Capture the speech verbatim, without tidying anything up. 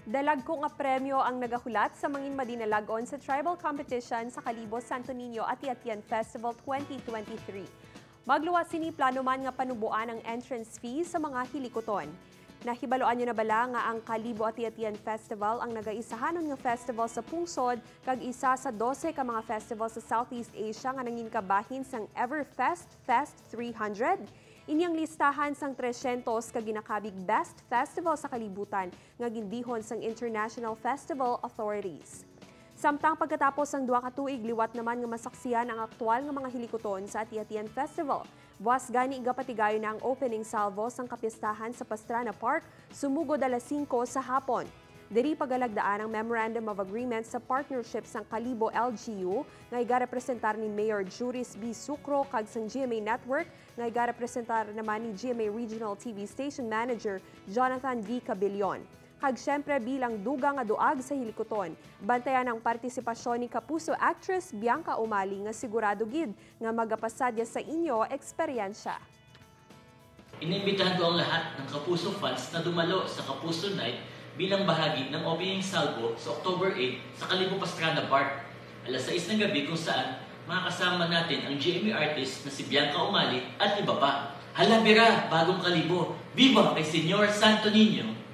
Dalagko nga premyo ang nagahulat sa mangin madinalag-on sa tribal competition sa Kalibo Santo Niño Ati-Atian Festival twenty twenty-three. Magluwas sini, plano man nga panuboan ang entrance fee sa mga hilikuton. Nahibaluan nyo na bala nga ang Kalibo Ati-Atian Festival ang nagaisahanon nga festival sa pungsod kag isa sa dose ka mga festival sa Southeast Asia nga nangin kabahin sang Everfest Fest three hundred? Ini ang listahan sang tresyentos ka ginakabig best festival sa kalibutan nga gindihon sang international festival authorities. Samtang pagkatapos sang duha ka tuig, liwat naman nga masaksihan ang aktual nga mga hilikuton sa Ati-Atian Festival. Buas gani, gapatigayon na ang opening salvo sang kapistahan sa Pastrana Park, sumugod alas singko sa hapon. Diri pagalagdaan ang Memorandum of Agreement sa partnership sang Kalibo L G U nga igarepresentar ni Mayor Juris B Sucro kag sang G M A Network nga igarepresentar naman ni G M A Regional T V Station Manager Jonathan V Cabilion. Kag siyempre, bilang dugang nga duag sa hilikuton, bantayan ang partisipasyon ni Kapuso actress Bianca Umali nga sigurado gid nga magapasadya sa inyo eksperyensya. Inimbitahan ko ang lahat ng Kapuso fans na dumalo sa Kapuso Night bilang bahagi ng opening salvo sa October eight sa Kalibo Pastrana Park, alas sais ng gabi, kung saan makakasama natin ang G M A artist na si Bianca Umali at iba pa. Hala, bira, bagong Kalibo! Viva kay Señor Santo Niño!